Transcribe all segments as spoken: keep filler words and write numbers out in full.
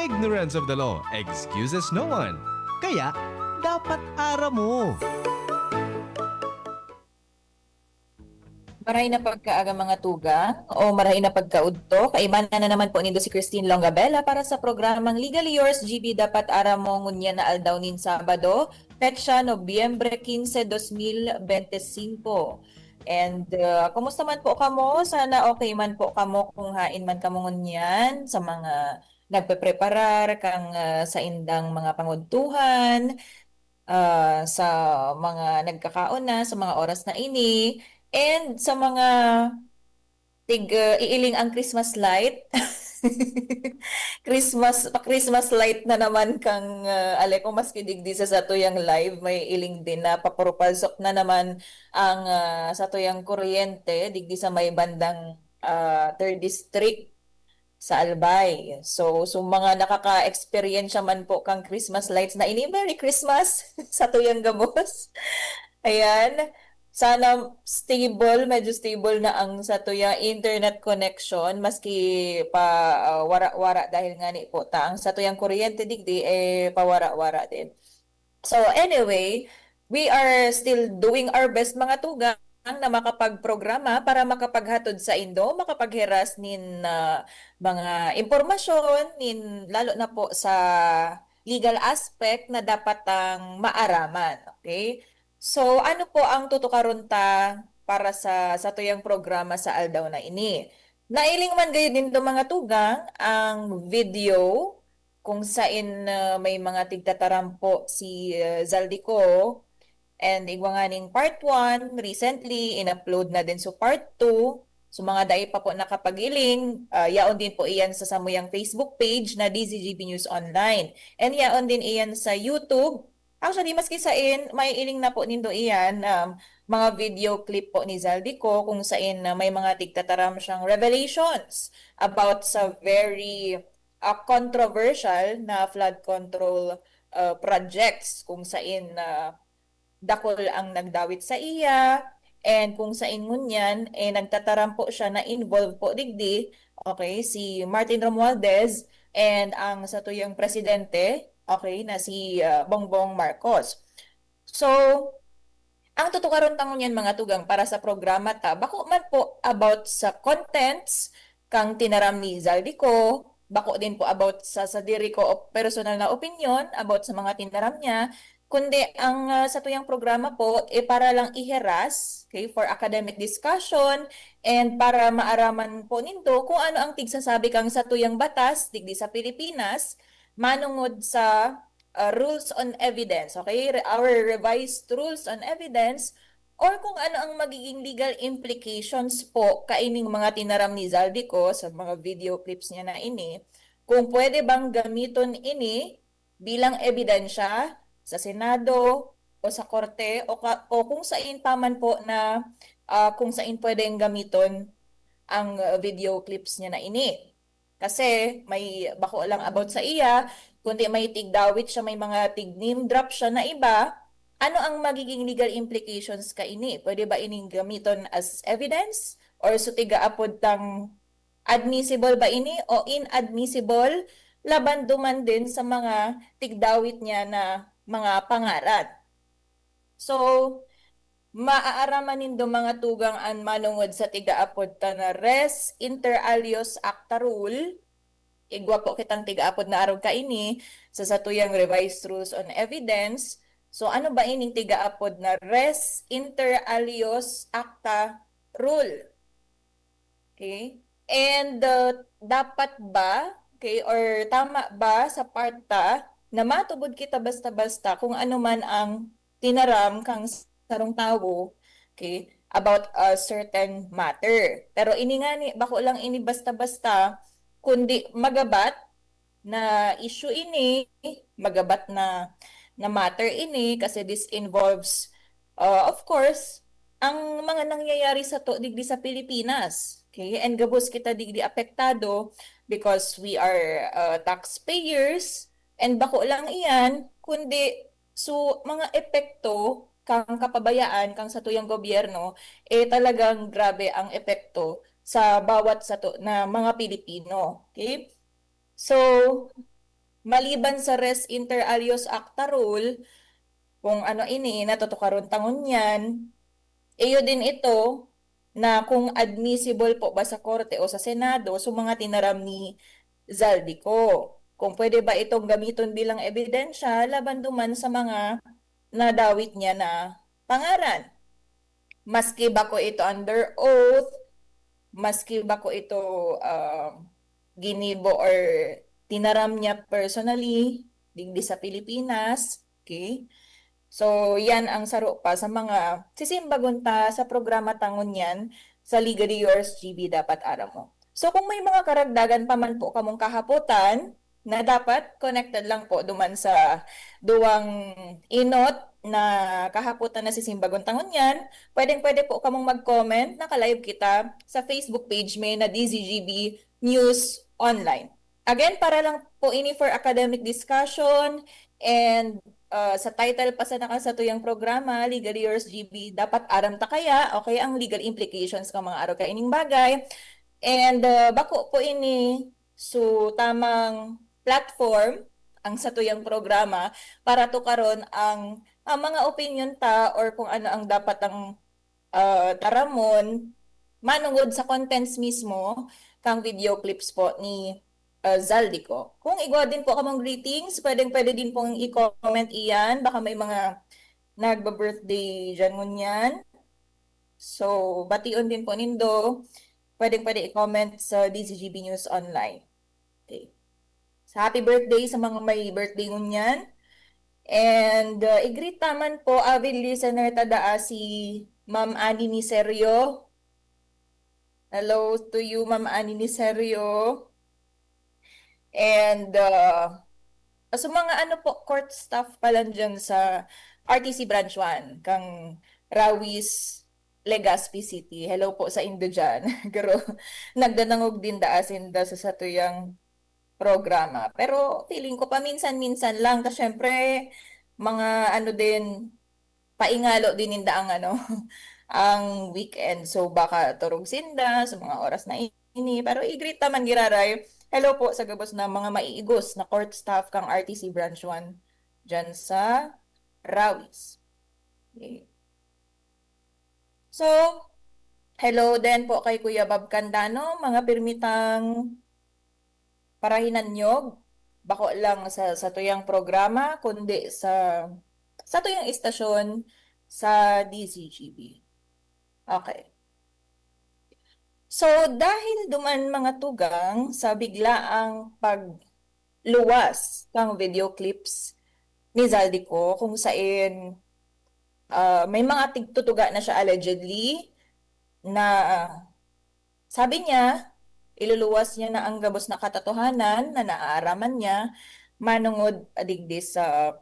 Ignorance of the law excuses no one. Kaya, dapat aram mo. Maray na pagkaaga, mga tugang, o maray na pagkaudto. Kaibanan na naman po nindo si Christine Longabella para sa programang Legally Yours, G B Dapat Aram Mo, ngunyan na aldaw nin Sabado, petsa Nobyembre quince, dos mil bente singko. And uh, kumusta man po kamo? Sana okay man po kamo kung hain man kamo ngunyan sa mga nagpepreparar kang uh, saindang mga pangudtuhan, ah, sa mga nagkakaon na sa mga oras na ini, and sa mga tig, ah, iiling ang Christmas light. Christmas, pa-Christmas light na naman kang, ah, Aleko, maski digdi sa satuyang live, may iling din na papurupalsok na naman ang, ah, satuyang kuryente digdi sa may bandang, ah, third district sa Albay. So, so mga nakaka-experience man po kang Christmas lights na ini, Merry Christmas sa tuyang gabos. Ayan. Sana stable, medyo stable na ang satuyang internet connection, maski pa, ah, wara-wara dahil ngani po ta ang satuyang kuryente digdi, eh, pawara-wara din. So anyway, we are still doing our best, mga tugang, na makapagprograma para makapaghatod saindo, makapaghiras nin, ah, mga impormasyon, nin, lalo na po sa legal aspect na dapat ang maaraman. Okay? So ano po ang tutukaron ta para sa satuyang programa sa aldaw na ini? Nailing man gayud nindo, mga tugang, ang video kung sain, ah, may mga tigtataram po si, ah, Zaldico. And igwa nganing part one, recently, in-upload na din so part two. So mga dai pa po nakapag-iling, ah, yaon din po iyan sa samuyang Facebook page na D Z G B News Online. And yaon din iyan sa YouTube. Actually, maski sain, maiiling na po nindo iyan, um, mga video clip po ni Zaldico kung sain na may mga tigtataram siyang revelations about sa very, ah, controversial na flood control, ah, projects kung sain na dakul ang nagdawit sa iya, and kung sain ngunyan, eh, nagtataram po siya na involved po digdi, okay, si Martin Romualdez and ang satuyang presidente, okay, na si, ah, Bongbong Marcos. So, ang tutukaron ta ngunyan, mga tugang, para sa programa ta, bako man po about sa contents kang tinaram ni Zaldico, bako din po about sa sadiri ko op-, personal na opinion about sa mga tinaram niya, kundi ang, ah, satuyang programa po, eh, para lang iheras, okay, for academic discussion, and para maaraman po nindo kung ano ang tigsasabi kang satuyang batas digdi sa Pilipinas, manungod sa, ah, rules on evidence, okay? Re-, our revised rules on evidence, or kung ano ang magiging legal implications po kaining mga tinaram ni Zaldico sa mga video clips niya na ini, kung pwede bang gamiton ini bilang ebidensya sa Senado o sa korte o ka-, o kung sain pa man po na, ah, kung sain pwedeng gamiton ang, ah, video clips niya na ini. Kasi may bako lang about sa iya, kundi may tigdawit siya, may mga tig-name drop siya na iba. Ano ang magiging legal implications kaini? Pwede ba ining gamiton as evidence? Or so tigaapod tang admissible ba ini o inadmissible? Laban duman din sa mga tigdawit niya na mga pangaran. So, maaaraman nindo, mga tugang, an manungod sa tigaapod ta na res inter alios acta rule. Igwa po kitang tigaapod na arog kaini sa satuyang revised rules on evidence. So, ano ba ining tigaapod na res inter alios acta rule? Okay? And, uh, dapat ba, okay, or tama ba sa part ta na matubod kita basta-basta kung ano man ang tinaram kang sarong tawo, okay, about a certain matter? Pero ini ngani, bako lang ini basta-basta, kundi magabat na issue ini, magabat na, na matter ini, kasi this involves, uh, of course, ang mga nangyayari sato digdi sa Pilipinas. Okay? And gabos kita digdi apektado because we are, uh, taxpayers, and bako lang iyan, kundi so mga epekto kang kapabayaan kang satuyang gobyerno, eh, talagang grabe ang epekto sa bawat sato na mga Pilipino. Okay? So, maliban sa res inter alios acta rule, kung ano ini, natutukaron ta ngunyan, iyo din ito na kung admissible po ba sa korte o sa Senado, so mga tinaram ni Zaldy Co. Kung pwede ba itong gamiton bilang ebidensya laban duman sa mga nadawit niya na pangaran. Maski bako ito under oath, maski bako ito, ah, ginibo or tinaram niya personally, digdi sa Pilipinas, okay? So, yan ang saro pa sa mga sisimbagon ta sa programa ta ngunyan sa Legally Yours G B Dapat Aram Mo. So, kung may mga karagdagan pa man po kamong kahapotan, na dapat connected lang po duman sa duwang inot na kahapotan na sisimbagon ta ngunyan, pwedeng-pwede po kamong mag-comment, naka-live kita sa Facebook page mi na D Z G B News Online. Again, para lang po ini for academic discussion and, ah, sa title pa sana kan satuyang programa, Legally Yours G B, dapat aram ta kaya, okay, ang legal implications kan mga arog kaining bagay. And, ah, bako po ini so tamang platform ang satuyang programa para tukaron ang, ang mga opinyon ta or kung ano ang dapat ang, ah, taramon manongod sa contents mismo kang video clips po ni, ah, Zaldy Co. Kung igwa din po kamong greetings, pwedeng-pwede din pong i-comment iyan. Baka may mga nagba-birthday diyan ngunyan. So, bation din po nindo. Pwedeng-pwede i-comment sa D Z G B News Online. Okay. So, happy birthday sa mga may birthday ngunyan. And, uh, i-greet ta man po, avid listener ta daa, si Ma'am Annie Niserio. Hello to you, Ma'am Annie Niserio. And, uh, sa mga ano po, court staff pa lang dyan sa R T C Branch one, kang Rawis, Legazpi City. Hello po sa indo dyan. Pero nagdadangog din daa sinda sa satuyang programa. Pero feeling ko paminsan-minsan lang. Kasi syempre, mga ano din, paingalo din ninda ang ano, ang weekend. So, baka turog sinda sa mga oras na ini. Pero i-greet ta man giraray. Hello po sa gabos na mga maiigos na court staff kang R T C Branch one dyan sa Rawis. Okay. So, hello din po kay Kuya Bob Candano, mga pirmi tang parahinanyog, bako lang sa satuyang programa, kundi sa satuyang istasyon sa D Z G B. Okay. So, dahil duman, mga tugang, sa biglaang pagluwas kang video clips ni Zaldy Co, kung saen, ah, may mga tig-, tutuga na siya allegedly na, ah, sabi niya, iluluwas niya na ang gabos na katotohanan na naaaraman niya manongod digdi sa,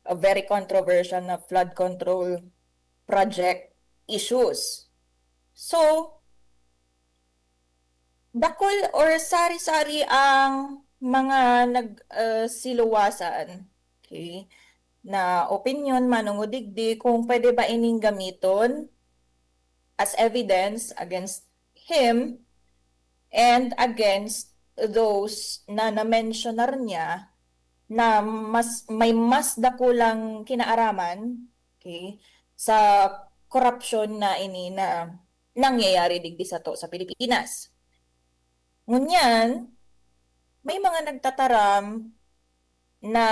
ah, very controversial na flood control project issues. So, dakul or sari-sari ang mga nag-, ah, siluwasan, okay, na opinyon manongod digdi kung pwede ba ining gamiton as evidence against him and against those na na-mentionar niya na mas, may mas dakulang kinaaraman, okay, sa korupsyon na ini na nangyayari digdi sato sa Pilipinas. Ngunyan, may mga nagtataram na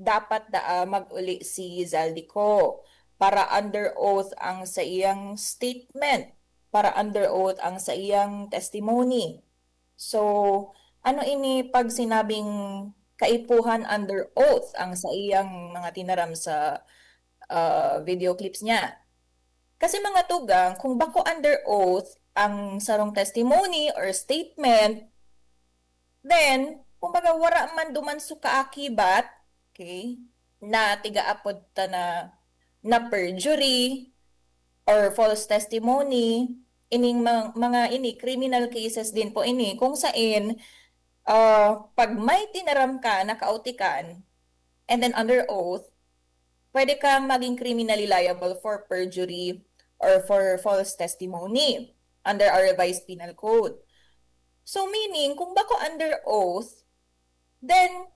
dapat daa mag-uli si Zaldy Co para under oath ang saiyang statement, para under oath ang saiyang testimony. So, ano ini pag sinabing kaipuhan under oath ang saiyang mga tinaram sa, ah, video clips niya? Kasi, mga tugang, kung bako under oath ang sarong testimony or statement, then, kumbaga, wara man duman sa kaakibat, okay, na tigaapod ta na, na perjury or false testimony, ining mga, mga ini, criminal cases din po ini, kung sain, ah, pag may tinaram ka na kautikan, and then under oath, pwede kang maging criminally liable for perjury or for false testimony under our revised penal code. So, meaning, kung bako under oath, then,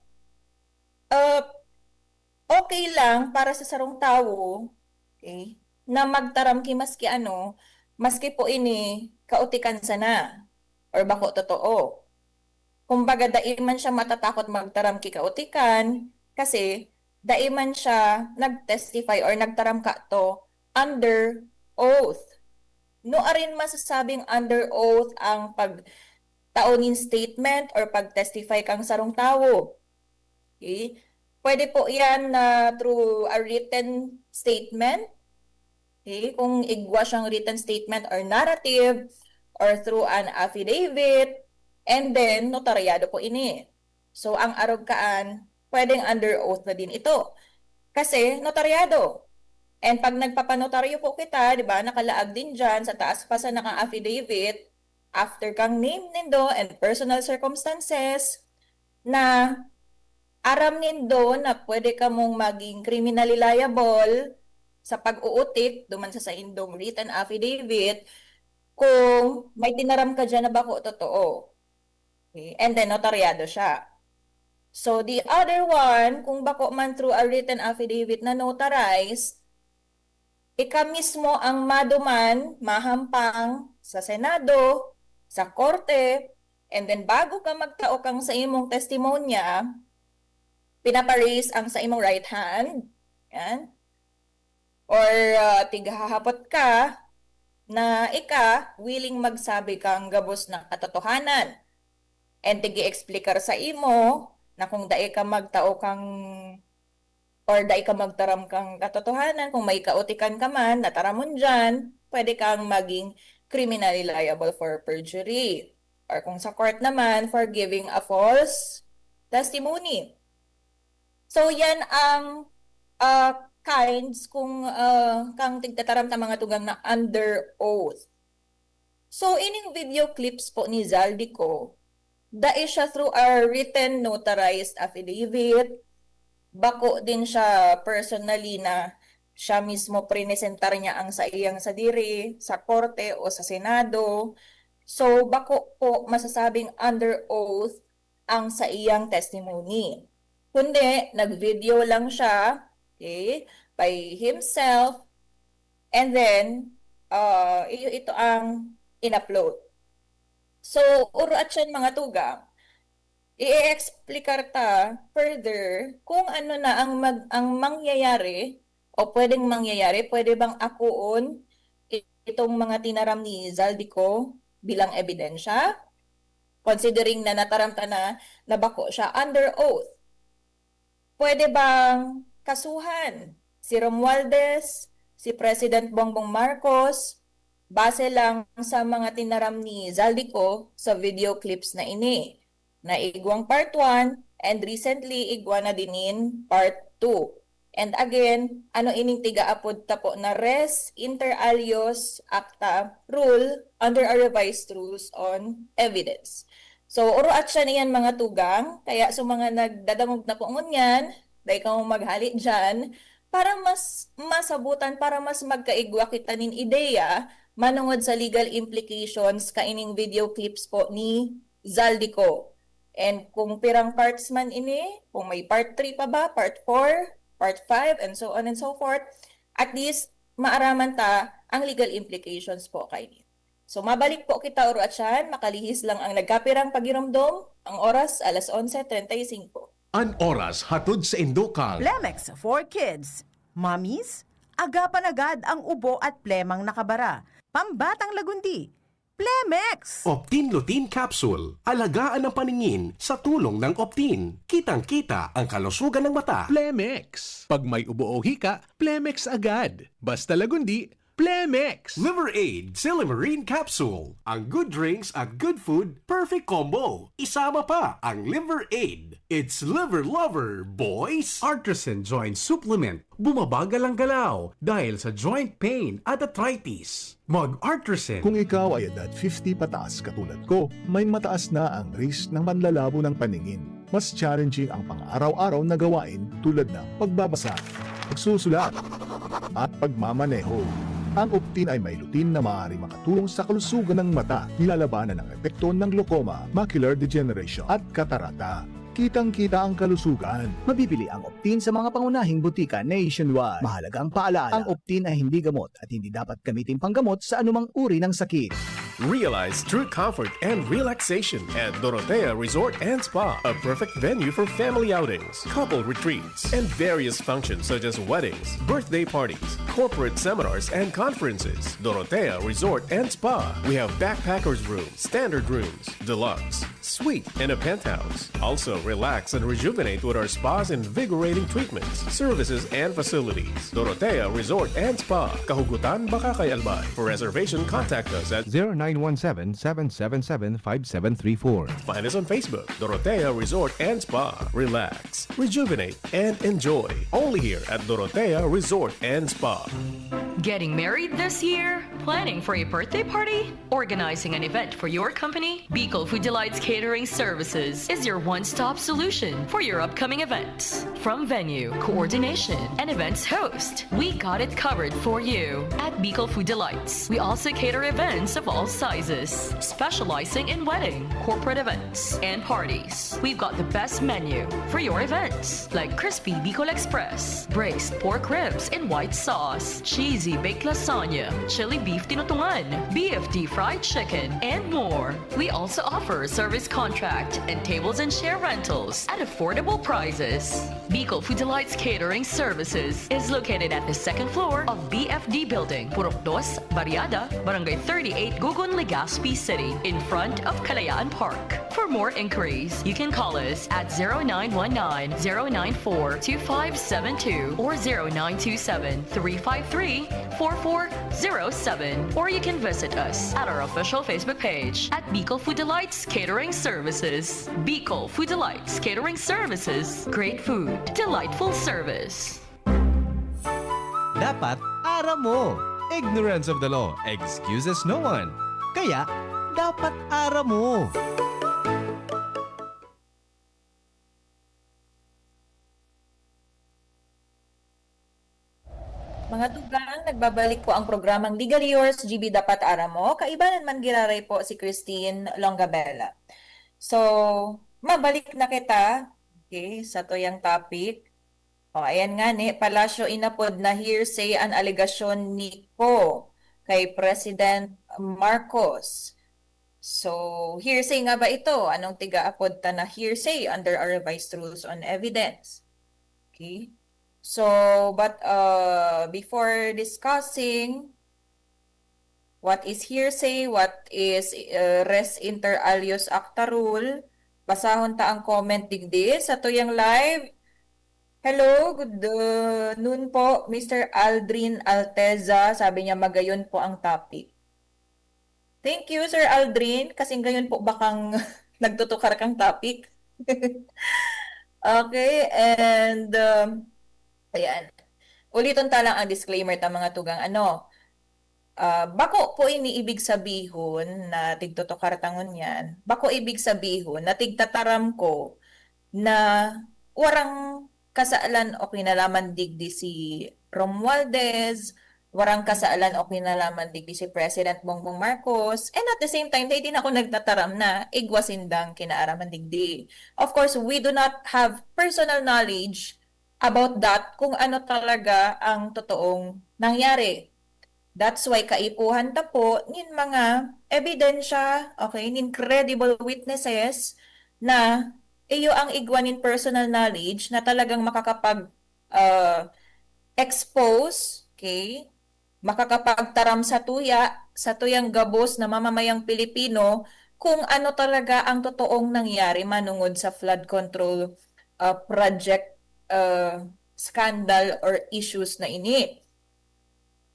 okay lang para sa sarong tawo, okay, na magtaram ki maski ano, maski po ini kautikan sana or bako totoo. Kumbaga, dai man siya matatakot magtaram ki kautikan kasi dai man siya nag-testify or nagtaram kato under oath. Nuarin masasabing under oath ang pagtao nin statement or pag-testify kang sarong tawo? Okay? Pwede po yan na through a written statement. Okay? Kung igwa siyang written statement or narrative or through an affidavit, and then notaryado po ini. So, ang arog kaan, pwedeng under oath na din ito. Kasi notaryado. And pag nagpapanotaryo po kita, di ba, nakalaag din dyan sa taas pa sa naka-affidavit, after kang name nindo and personal circumstances, na aram nindo na pwede kamong maging criminally liable sa pag-uutik duman sa saindong written affidavit kung may tinaram ka dyan na bako totoo. Okay? And then, notaryado siya. So, the other one, kung bako man through a written affidavit na notarized, ika mismo ang maduman, mahampang sa Senado, sa Korte, and then bago ka magtao kang sa imong testimonya, pinaparaise ang sa imong right hand, yan, or uh, tighahapot ka na ika willing magsabi kang gabos na katotohanan. And tig-i-explicar sa imo na kung dai ka magtao kang or dai ka magtaram kang katotohanan, kung may kautikan ka man na taramon diyan, pwede kang maging criminally liable for perjury. Or kung sa court naman, for giving a false testimony. So, yan ang uh, kinds kung uh, kang tigtataram ta mga tugang na under oath. So, ining video clips po ni Zaldy Co, dai siya through a written notarized affidavit, bako din siya personally na siya mismo prenesentar niya ang sa iyang sadiri sa korte o sa Senado. So, bako po masasabing under oath ang sa iyang testimony. Kundi, nag-video lang siya, okay, by himself, and then, uh, iyo ito ang in-upload. So, uro at siyan mga tugang, i-explicar ta further kung ano na ang mag, ang mangyayari o pwedeng mangyayari, pwede bang akuon itong mga tinaram ni Zaldy Co bilang ebidensya? Considering na nataram ta na na bako siya under oath, pwede bang kasuhan si Romualdez, si President Bongbong Marcos, base lang sa mga tinaram ni Zaldy Co sa video clips na ini, na igwang part one, and recently igwa na dinin part two. And again, ano ining tigaapod ta po na res inter alios acta rule under a revised rules on evidence. So, uro at siya niyan mga tugang, kaya sa mga nagdadangog na po ngunyan, dai kamo maghali dyan, para mas masabutan, para mas magkaigwa kita nin ideya manungod sa legal implications kaining video clips po ni Zaldy Co. And kung pirang parts man ini, kung may part three pa ba, part four, part five, and so on and so forth, at least maaraman ta ang legal implications po kaini. So, mabalik po kita uro at siyan, makalihis lang ang nagkapirang pagiromdom, ang oras, alas onse treinta y cinco. An oras hatod sa Indokang. Plemex for Kids. Mommies, agapan agad ang ubo at plemang nakabara. Pambatang lagundi. Plemex! Optin Lutein Capsule. Alagaan ang paningin sa tulong ng Optin. Kitang-kita ang kalusugan ng mata. Plemex. Pag may ubo o hika, Plemex agad. Basta lagundi, Plemex! Liver Aid Silymarin Capsule. Ang good drinks at good food, perfect combo. Isama pa ang Liver Aid. It's Liver Lover, boys! Artisan Joint Supplement. Bumabagal ang galaw dahil sa joint pain at arthritis. Mag-Artisan. Kung ikaw ay edad fifty pataas katulad ko, may mataas na ang risk ng panlalabo ng paningin. Mas challenging ang pang-araw-araw na gawain tulad ng pagbabasa, pagsusulat, at pagmamaneho. Ang Optin ay may lutein na maaari makatulong sa kalusugan ng mata, nilalabanan ang epekto ng glaucoma, macular degeneration, at katarata. Kitang-kita ang kalusugan. Mabibili ang Optin sa mga pangunahing butika nationwide. Mahalagang paalala, ang Optin ay hindi gamot at hindi dapat gamitin panggamot sa anumang uri ng sakit. Realize true comfort and relaxation at Dorotea Resort and Spa, a perfect venue for family outings, couple retreats, and various functions such as weddings, birthday parties, corporate seminars, and conferences. Dorotea Resort and Spa. We have backpackers room, standard rooms, deluxe, suite, and a penthouse. Also, relax and rejuvenate with our spa's invigorating treatments, services, and facilities. Dorotea Resort and Spa, Kahugutan, Bacacay, Albay. For reservation, contact us at zero nine one seven, seven seven seven, five seven three four. Find us on Facebook, Dorotea Resort and Spa. Relax, rejuvenate, and enjoy. Only here at Dorotea Resort and Spa. Getting married this year? Planning for a birthday party? Organizing an event for your company? Bicol Food Delights Catering Services is your one-stop solution for your upcoming events. From venue, coordination, and events host, we got it covered for you. At Bicol Food Delights, we also cater events of all sizes, specializing in wedding, corporate events, and parties. We've got the best menu for your events, like crispy Bicol Express, braised pork ribs in white sauce, cheesy baked lasagna, chili beef tinutungan, B F D fried chicken, and more. We also offer service contract and tables and chair rentals at affordable prices. Bicol Food Delights Catering Services is located at the second floor of B F D Building, Purok Dos, Barriada, Barangay thirty-eight, Gugun, Legazpi City, in front of Kalayaan Park. For more inquiries, you can call us at zero nine one nine, zero nine four, two five seven two or zero nine two seven, three five three, four four zero seven. Or you can visit us at our official Facebook page at Bicol Food Delights Catering Services. Bicol Food Delights Catering Services. Great food, delightful service. Dapat aram mo. Ignorance of the law excuses no one. Kaya, dapat aram mo. Mga tugang, nagbabalik po ang programang Legal Yours, G B Dapat Aram Mo. Kaibanan man giraray po si Christine Longabella. So, mabalik na kita, okay, sa tuyang topic. O, ayan nga ni, Palacio inapod na hearsay an alegasyon ni Kiko kay President Marcos. So, hearsay nga ba ito? Anong tigaapod ta na hearsay under our revised rules on evidence? Okay. So, but uh, before discussing what is hearsay, what is uh, res inter alios acta rule, basahon ta ang comment digdi sa tuyang live. Hello, good uh, noon po, Mister Aldrin Alteza. Sabi niya, magayon po ang topic. Thank you, Sir Aldrin. Kasi ngayon po bakang nagtutukar kang topic. Okay, and um, ayan. Uliton ta lang ang disclaimer ta mga tugang ano. Uh, bako po ini ibig sabihon na tigtutukar ta ngunyan. Bako ibig sabihon na tigtataram ko na warang kasalan o kinalaman digdi si Romualdez, warang kasalan o kinalaman digdi si President Bongbong Marcos, and at the same time, dai din ako nagtataram na igwa sindang kinaaraman digdi. Of course, we do not have personal knowledge about that kung ano talaga ang totoong nangyari. That's why kaipuhan ta po nin mga ebidensya, okay, nin credible witnesses na iyo ang igwa nin personal knowledge na talagang makakapag uh, expose, okay, makakapagtaram sa tuya, sa tuyang gabos na mamamayang Pilipino kung ano talaga ang totoong nangyari manungod sa flood control uh, project uh, scandal or issues na ini.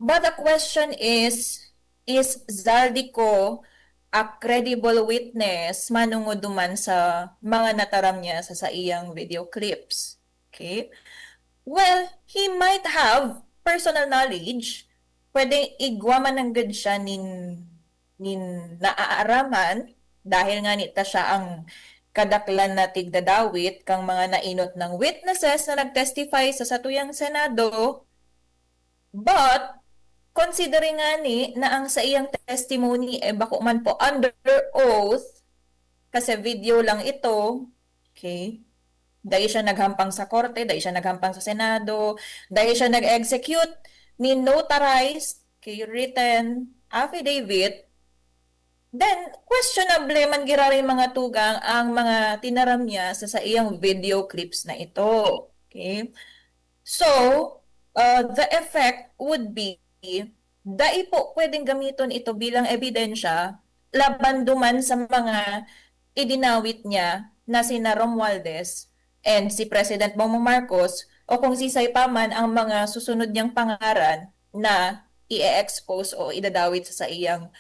But the question is, is Zaldy Co a credible witness manungo duman sa mga nataram niya sa saiyang video clips? Okay? Well, he might have personal knowledge. Pwede igwa man nanggad siya nin, nin naaaraman dahil nga nita siya ang kadaklan na tigdadawit kang mga nainot ng witnesses na nagtestify sa satuyang Senado. But, considering nga ni na ang saiyang testimony ay bako man po under oath, kasi video lang ito, okay? Dai siya naghampang sa korte, dai siya naghampang sa Senado, dai siya nag-execute ni notarized kay written affidavit, then questionable man giraray mga tugang ang mga tinaram niya sa saiyang video clips na ito. Okay? So, uh, the effect would be, dai po pwedeng gamiton ito bilang ebidensya laban duman sa mga idinawit niya na sina Romualdez and si President Bongbong Marcos o kung sisay pa man ang mga susunod niyang pangaran na i-expose o idadawit sa saiyang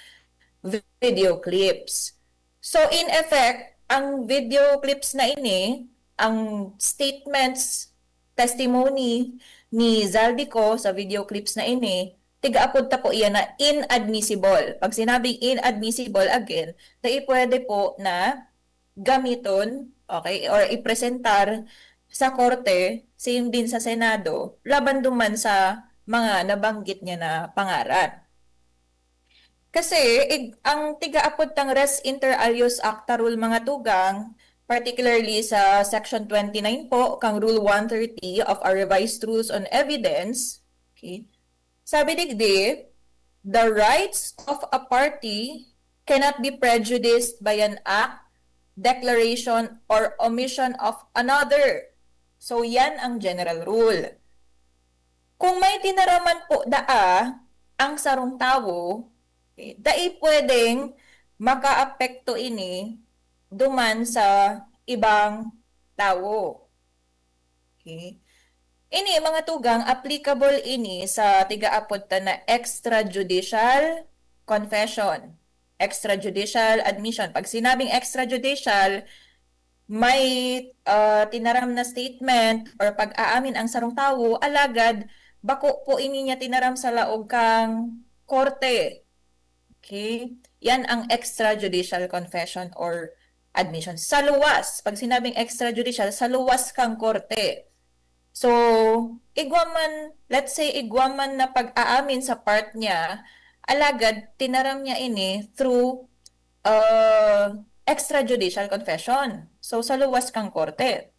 video clips. So, in effect, ang video clips na ini, ang statements, testimony ni Zaldy Co sa video clips na ini, tigaapod ta po iyan na inadmissible. Pag sinabing inadmissible, again, dai pwede po na gamiton, okay, or ipresentar sa korte, same din sa Senado, laban duman sa mga nabanggit niya na pangaran. Kasi ig-, ang tigaapod tang res inter alios acta rule, mga tugang, particularly sa Section twenty-nine po kang Rule one thirty of our Revised Rules on Evidence, okay, sabi digdi, "The rights of a party cannot be prejudiced by an act, declaration, or omission of another." So, yan ang general rule. Kung may tinaraman po daa ang sarong tawo, okay, dai pwedeng makaapekto ini duman sa ibang tawo. Okay? Ini, mga tugang, applicable ini sa tigaapod ta na extrajudicial confession, extrajudicial admission. Pag sinabing extrajudicial, may, ah, tinaram na statement or pag-aamin ang sarong tawo, alagad bako po ini niya tinaram sa laog kang korte. Okay? Yan ang extrajudicial confession or admission. Sa luwas, pag sinabing extrajudicial, sa luwas kang korte. So, igwa man, let's say, igwa man na pag-aamin sa part niya, alagad tinaram niya ini through, uh, extrajudicial confession. So, sa luwas kang korte.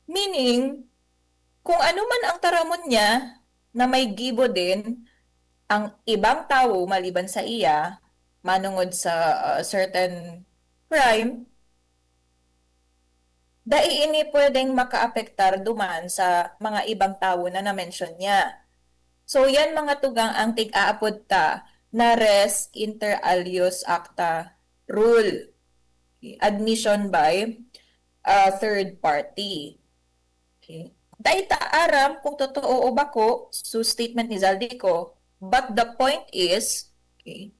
Meaning, kung ano man ang taramon niya na may gibo din ang ibang tawo maliban sa iya, manongod sa, uh, certain crime, dai ini pwedeng makaapektar duman sa mga ibang tawo na na-mention niya. So, yan mga tugang ang tig-aapod ta na res inter alios acta rule. Admission by a third party. Okay. Dai ta aram kung totoo o bako, so statement ni Zaldy Co, but the point is, okay,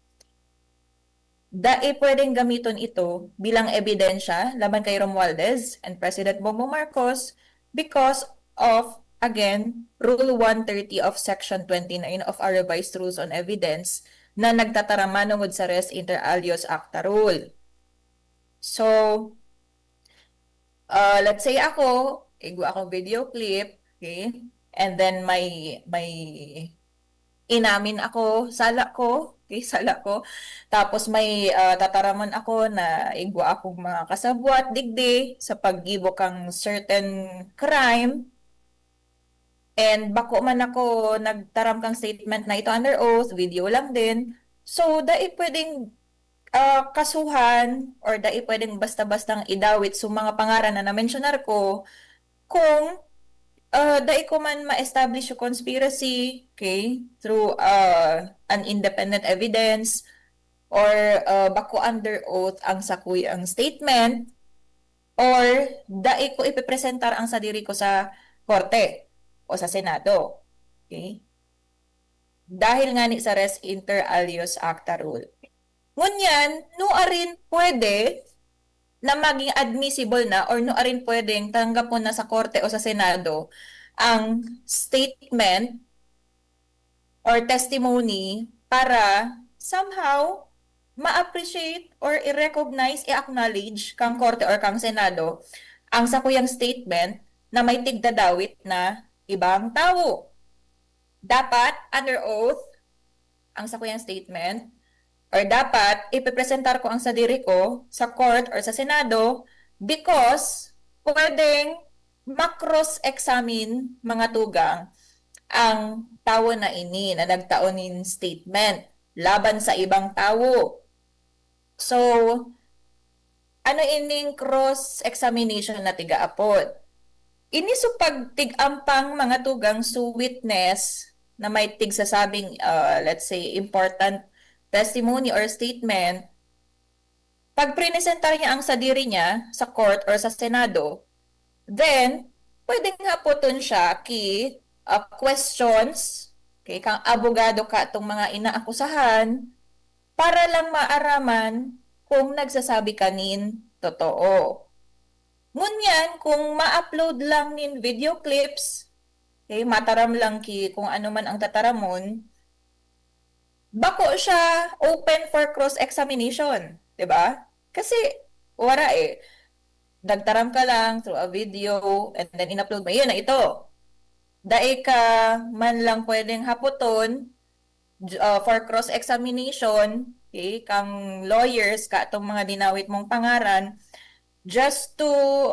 dai pwedeng gamiton ito bilang ebidensya laban kay Romualdez and President Bongbong Marcos because of, again, Rule one thirty of Section twenty-nine of our Revised Rules on Evidence na nagtataram manongod sa res inter alios acta rule. So, uh, let's say ako, igwa akong video clip, okay? And then may, may inamin ako, sala ko, okay, sala ko. Tapos may, ah, tataramon ako na igwa akong mga kasabwat digdi sa paggibo kang certain crime. And bako man ako nagtaram kang statement na ito under oath, video lang din. So, dai pwedeng, ah, kasuhan or dai pwedeng basta-bastang idawit so mga pangaran na na-mentionar ko kung, ah, dai ko man ma-establish yung conspiracy, okay, through, ah, an independent evidence, or, ah, bako under oath ang sakuyang statement, or dai ko ipipresentar ang sadiri ko sa korte o sa Senado. Okay? Dahil nga ni sa res inter alios acta rule. Ngunyan, nuarin pwede na maging admissible na or nuarin pwedeng tanggapon na sa korte o sa Senado ang statement or testimony para somehow ma-appreciate or i-recognize, i-acknowledge kang korte or kang Senado ang sakuyang statement na may tigdadawit na ibang tawo. Dapat under oath ang sakuyang statement, or dapat ipipresentar ko ang sadiri ko sa court or sa Senado because pwedeng ma-cross-examine, mga tugang, ang tawo na ini na nagtao nin statement laban sa ibang tawo. So, ano ining cross-examination na tigaapod? Ini so pagtig-ampang, mga tugang, so witness na may tigsasabing, uh, let's say, important testimony or statement, pag presentar niya ang sadiri niya sa court or sa Senado, then, pwedeng hapoton siya ki, ah, questions, okay, kang abogado ka itong mga inaakusahan, para lang maaraman kung nagsasabi ka nin totoo. Ngunyan, kung ma-upload lang nin video clips, okay, mataram lang ki kung ano man ang tataramon, bako siya open for cross-examination, di ba? Kasi, wala eh. Nagtaram ka lang through a video and then in-upload mo. Yun na ito. Dai ka man lang pwedeng hapoton uh, for cross-examination, okay, kang lawyers, ka itong mga dinawit mong pangaran, just to,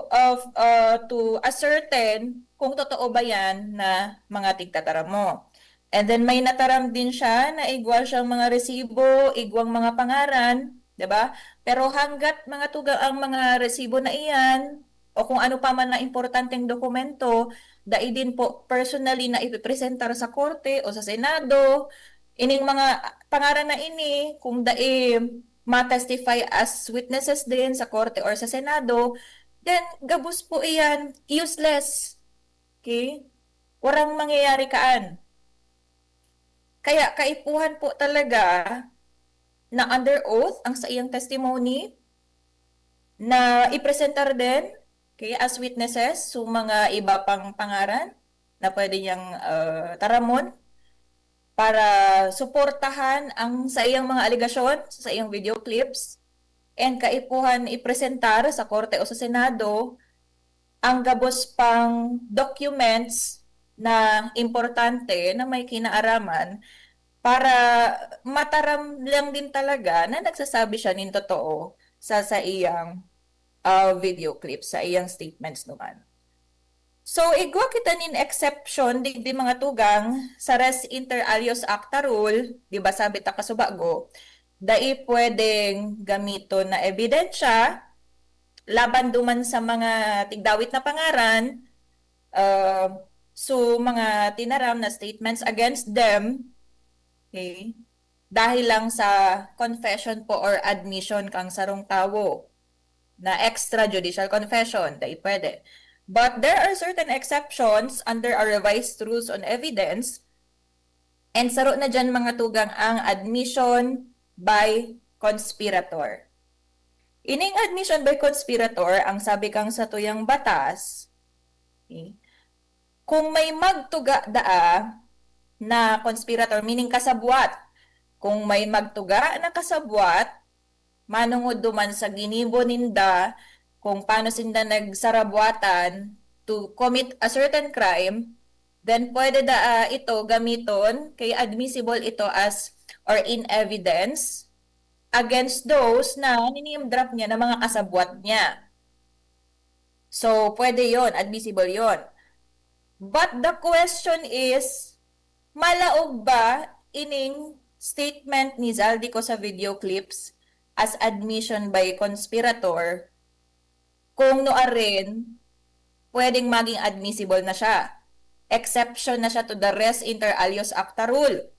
of, uh, to ascertain kung totoo ba yan na mga tigtataram mo. And then may nataram din siya na igwa siyang mga resibo, igwang mga pangaran, di ba? Pero hanggat, mga tugang, ang mga resibo na iyan, o kung ano pa man na importanteng dokumento, dai din po personally na ipipresentar sa korte o sa Senado. Ining mga pangaran na ini, kung dai ma-testify as witnesses din sa korte or sa Senado, then gabos po iyan, useless. Okay? Warang mangyayari kaan. Kaya kaipuhan po talaga na under oath ang saiyang testimony na ipresentar din, okay, as witnesses, so mga iba pang pangaran na pwede niyang, ah, taramon para suportahan ang saiyang mga alegasyon sa saiyang video clips, and kaipuhan ipresentar sa korte o sa Senado ang gabos pang documents na importante na may kinaaraman para mataram lang din talaga na nagsasabi siya nin totoo sa saiyang, ah, video clip, sa iyang statements naman. So, igwa kita nin exception digdi, mga tugang, sa res inter alios acta rule, di ba, sabi ta kasubago, dai pwedeng gamiton na ebidensya laban duman sa mga tigdawit na pangaran, ah, so, mga tinaram na statements against them, okay, dahil lang sa confession po or admission kang sarong tawo na extrajudicial confession, dai pwede. But there are certain exceptions under our revised rules on evidence, and saro na dyan, mga tugang, ang admission by conspirator. Ining admission by conspirator, ang sabi kang satuyang batas, okay, kung may magtuga daa na conspirator, meaning kasabwat, kung may magtuga na kasabwat, manongod duman sa ginibo ninda, kung paano sinda nagsarabwatan to commit a certain crime, then pwede daa ito gamiton, kaya admissible ito as or in evidence against those na nini-name drop niya na mga kasabwat niya. So, pwede yon, admissible yon. But the question is, malaog ba ining statement ni Zaldy Co sa video clips as admission by conspirator? Kung nuarin, pwedeng maging admissible na siya. Exception na siya to the res inter alios acta rule.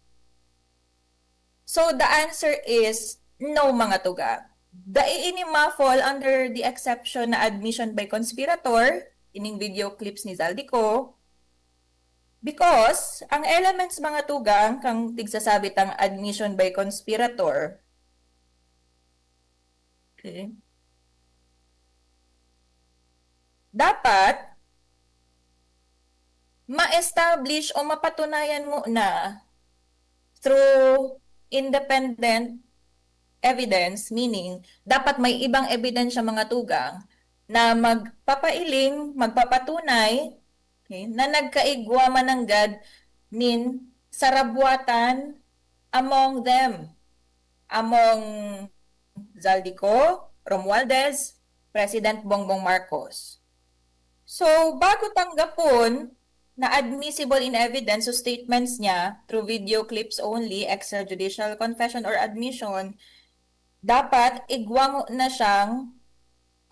So, the answer is no, mga tugang. Dai ini ma-fall under the exception na admission by conspirator, ining video clips ni Zaldy Co. Because, ang elements, mga tugang, kang tigsasabi tang admission by conspirator, okay, dapat ma-establish o mapatunayan mo na through independent evidence, meaning dapat may ibang ebidensya, mga tugang, na magpapailing, magpapatunay, okay, na nagkaigwa mananggad nin sarabwatan among them, among Zaldy Co, Romualdez, President Bongbong Marcos. So, bago tanggapon na admissible in evidence, so statements niya through video clips only, extrajudicial confession or admission, dapat igwa ngona siyang,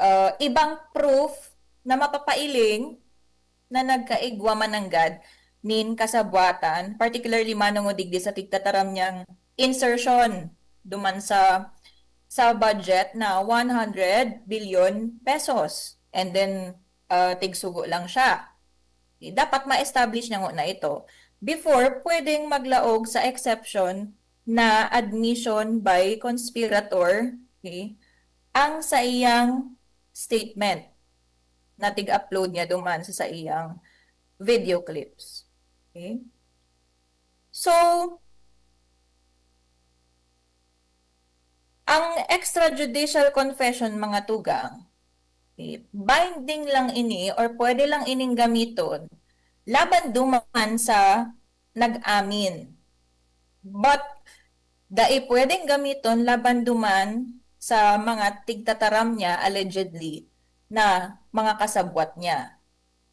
uh, ibang proof na mapapailing na nagkaigwa mananggad nin kasabwatan, particularly manongod digdi sa tigtataram niyang insertion duman sa, sa budget na one hundred billion pesos. And then, uh, tigsugo lang siya. Okay, dapat ma-establish niya ngona ito before pwedeng maglaog sa exception na admission by conspirator, okay, ang sa iyang statement na tig-upload niya duman sa, sa iyang video clips. Okay? So, ang extrajudicial confession, mga tugang, okay, binding lang ini or pwede lang ining gamiton laban duman sa nag-amin. But, dai pwedeng gamiton laban duman sa mga tigtataram niya, allegedly, na mga kasabwat niya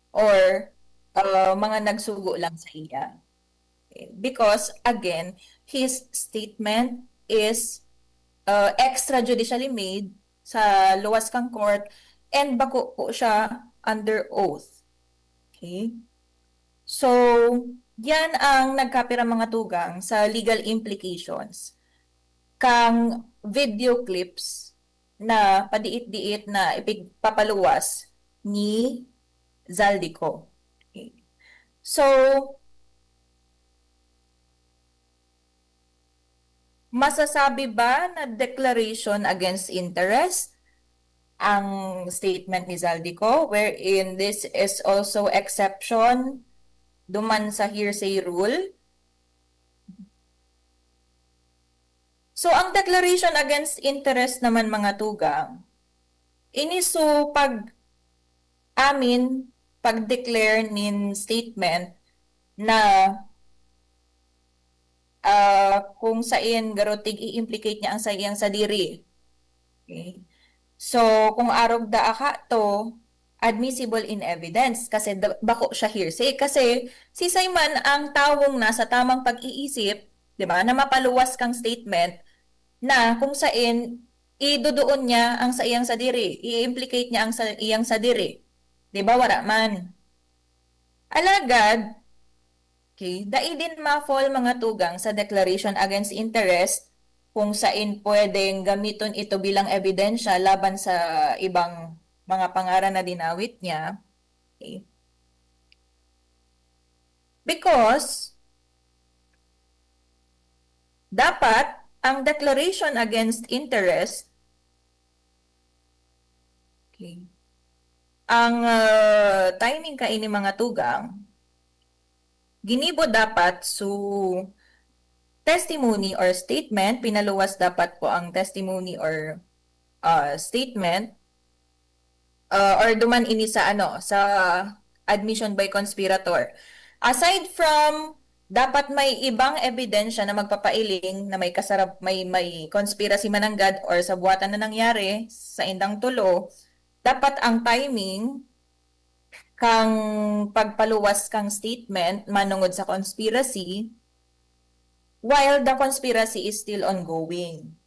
or, uh, mga nagsugo lang sa iya. Okay? Because, again, his statement is, uh, extrajudicially made sa luwas kang court and bako po siya under oath. Okay? So, yan ang nagkapira, mga tugang, sa legal implications kang video clips na padiit-diit na ipigpapaluwas ni Zaldy Co. Okay. So, masasabi ba na declaration against interest ang statement ni Zaldy Co, wherein this is also exception duman sa hearsay rule? So, ang declaration against interest naman, mga tugang, ini so pag-amin, pag-declare nin statement na, ah, kung sain garo tig-i-implicate niya ang sa iyang sadiri. Okay. So, kung arog da aka to, admissible in evidence kasi da-, bako siya hearsay. Kasi sisay man ang tawong nasa tamang pag-iisip, di ba, na mapaluwas kang statement na kung sain iduduon niya ang sa iyang sadiri, i-implicate niya ang sa iyang sadiri. Di ba, wara man. Alagad, okay, dai din ma-fall, mga tugang, sa declaration against interest kung sain pwedeng gamiton ito bilang ebidensya laban sa ibang mga pangaran na dinawit niya. Okay. Because, dapat ang declaration against interest, okay, ang, ah, timing kaini, mga tugang, ginibo dapat so testimony or statement, pinaluwas dapat po ang testimony or, ah, statement, ah, or duman ini sa, ano, sa admission by conspirator. Aside from dapat may ibang ebidensya na magpapailing na may kasarap-, may, may conspiracy mananggad or sabwatan na nangyari sa indang tulo, dapat ang timing kang pagpaluwas kang statement manongod sa conspiracy while the conspiracy is still ongoing.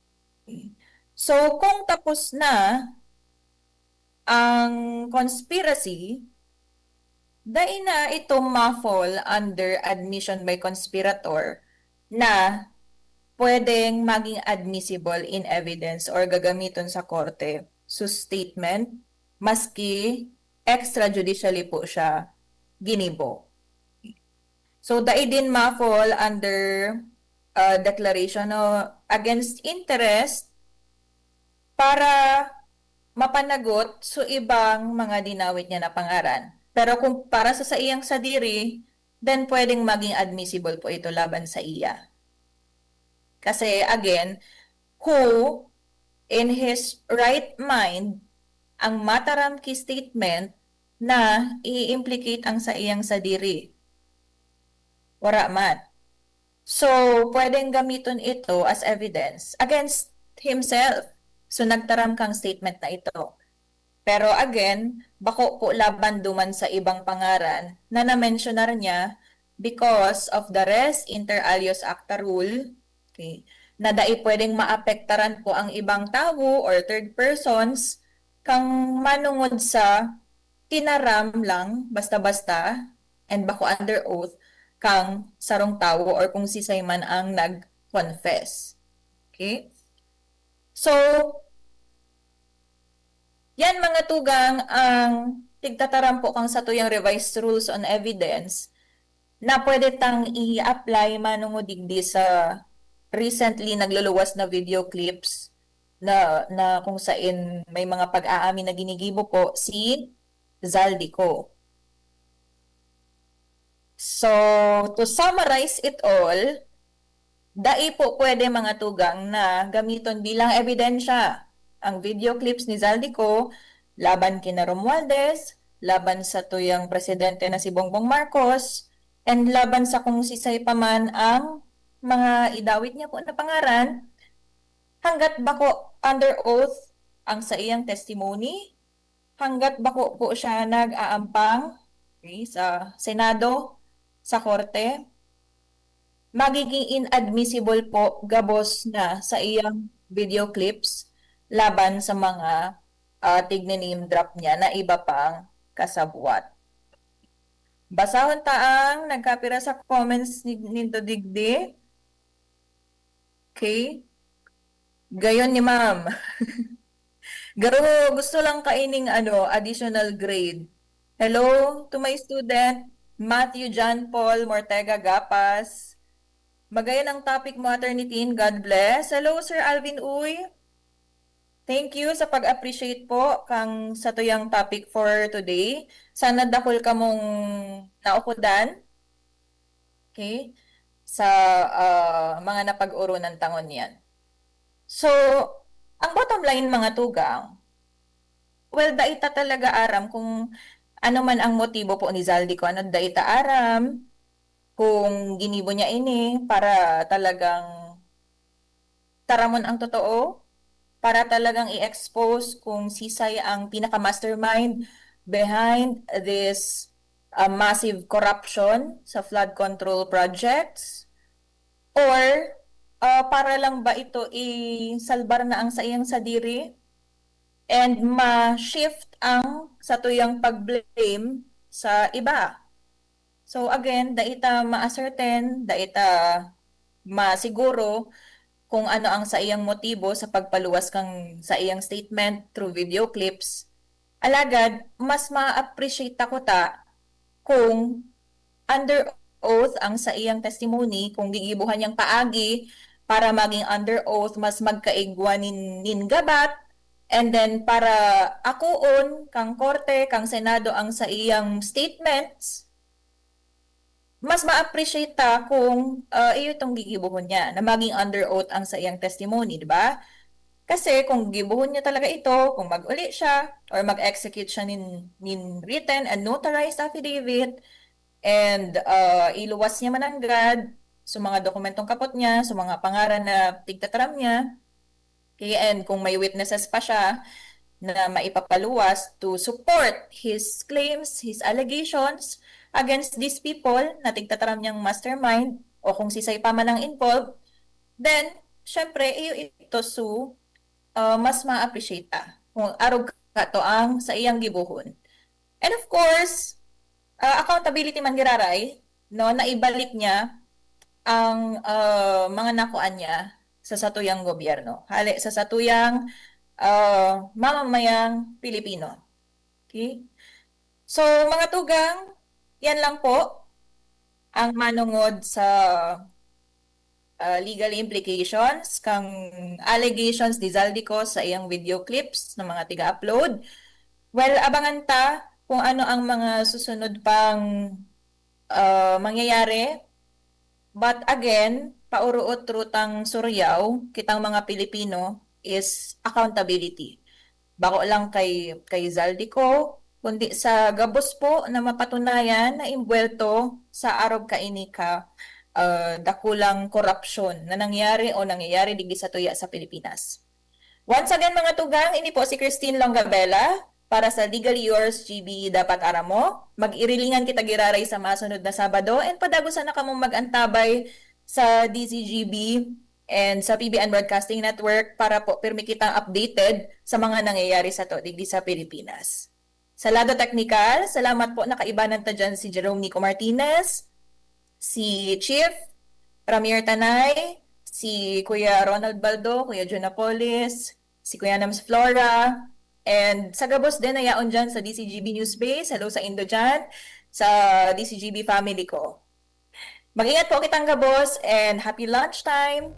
Okay. So, kung tapos na ang conspiracy, dai na ito ma-fall under admission by conspirator na pwedeng maging admissible in evidence or gagamiton sa korte. So, statement, maski extrajudicially po siya ginibo. So, dai din ma-fall under, uh, declaration o against interest para mapanagot so ibang mga dinawit niya na pangaran. Pero kung para sa saiyang sadiri, then pwedeng maging admissible po ito laban sa iya. Kasi again, who in his right mind ang mataram ki statement na i-implicate ang saiyang sadiri? Wara man. So, pwedeng gamiton ito as evidence against himself. So, nagtaram kang statement na ito. Pero again, bako po laban duman sa ibang pangaran na na-mensionar niya because of the res inter alios acta rule, okay, na dai pwedeng maapektaran po ang ibang tawo or third persons kang manungod sa tinaram lang basta-basta and bako under oath kang sarong tawo or kung sisay man ang nag-confess. Okay? So, yan mga tugang ang tigtataram po kang satuyang revised rules on evidence na pwede tang i-apply manungod digdi sa recently nagluluwas na video clips na, na kung sain may mga pag-aamin na ginigibo po si Zaldy Co. So, to summarize it all, dai po pwede mga tugang na gamiton bilang ebidensya ang video clips ni Zaldy Co laban kina Romualdez, laban sa tuyang presidente na si Bongbong Marcos, and laban sa kung sisay pa man ang mga idawit niya po na pangaran, hanggat bako under oath ang saiyang testimony, hanggat bako po siya nag-aampang, okay, sa Senado, sa korte, magiging inadmissible po gabos na saiyang video clips laban sa mga, ah, tigni-name drop niya na iba pang kasabwat. Basahon ta ang nagkapira sa comments ni, nindo digdi. Okay? Gayon ni ma'am. Garo, gusto lang kaining ano, additional grade. Hello to my student, Matthew John Paul Mortega Gapas. Magayon ang topic mo, Attorney Tin. God bless. Hello, Sir Alvin Uy. Thank you sa pag-appreciate po kang satuyang topic for today. Sana dakul kamong naukudan. Okay? Sa, ah, mga napag-oronan ta ngunyan. So, ang bottom line, mga tugang, well, dai ta talaga aram kung ano man ang motibo po ni Zaldy Co. Ano, dai ta aram kung ginibo niya ini para talagang taramon ang totoo, para talagang i-expose kung sisay ang pinaka-mastermind behind this, ah, massive corruption sa flood control projects, or, ah, para lang ba ito isalbar na ang saiyang sadiri and ma-shift ang satuyang pag-blame sa iba? So again, dai ta ma-ascertain, dai ta masiguro kung ano ang saiyang motibo sa pagpaluwas kan saiyang statement through video clips. Alagad, mas ma-appreciate ta kuta kung under oath ang saiyang testimony, kung gigibohan niyang paagi para maging under oath, mas magkaigwa nin, nin gabat, and then para akoon kang korte, kang Senado ang saiyang statements, mas ma-appreciate ta kung, ah, iyo itong gigibohon niya, na maging under oath ang saiyang testimony, di ba? Kasi kung gigibohon niya talaga ito, kung mag-uli siya or mag-execute siya nin, nin written and notarized affidavit, and, ah, iluwas niya mananggad sa mga dokumentong kapot niya, sa mga pangaran na tigtataram niya, okay, and kung may witnesses pa siya na maipapaluwas to support his claims, his allegations against these people na tigtataram niyang mastermind o kung sisay pa man ang involved, then, syempre, iyo ito su, ah, mas ma-appreciate ta kung arog kato ang saiyang gibohon. And of course, ah, accountability man giraray, no, na ibalik niya ang, ah, mga nakuan niya sa satuyang gobyerno, hale sa satuyang, ah, mamamayang Pilipino. Okay? So, mga tugang, yan lang po ang manungod sa, ah, legal implications kang allegations ni Zaldy Co sa iyang video clips na mga tiga-upload. Well, abangan ta kung ano ang mga susunod pang, ah, mangyayari. But again, pauruot-rutang Suryaw, kitang mga Pilipino, is accountability. Bako lang kay, kay Zaldy Co, kundi sa gabos po na mapatunayan na imbuwelto sa arog kaini ka, ah, dakulang korapsyon na nangyari o nangyayari digdi sa tuya sa Pilipinas. Once again, mga tugang, ini po si Christine Longabella, para sa Legally Yours G B Dapat Aram Mo. Mag-irilingan kita giraray sa masunod na Sabado, and padagosan na kamong mag-antabay sa D Z G B and sa P B N Broadcasting Network para po pirmi kitang updated sa mga nangyayari sato digdi sa Pilipinas. Sa lado teknikal, salamat po, nakaibanan ta dyan si Jerome Nico Martinez, si Chief Ramir Tanay, si Kuya Ronald Baldo, Kuya Jun Apolis, si Kuya Nams Flora, and sa gabos din na yaon dyan sa D Z G B News Base. Hello sa indo dyan, sa D Z G B family ko. Mag-ingat po kitang gabos and happy lunchtime!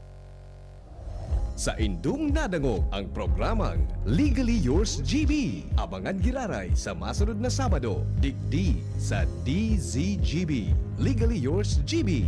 Saindong nadangog ang programang Legally Yours G B. Abangan giraray sa masunod na Sabado, digdi sa D Z G B. Legally Yours G B.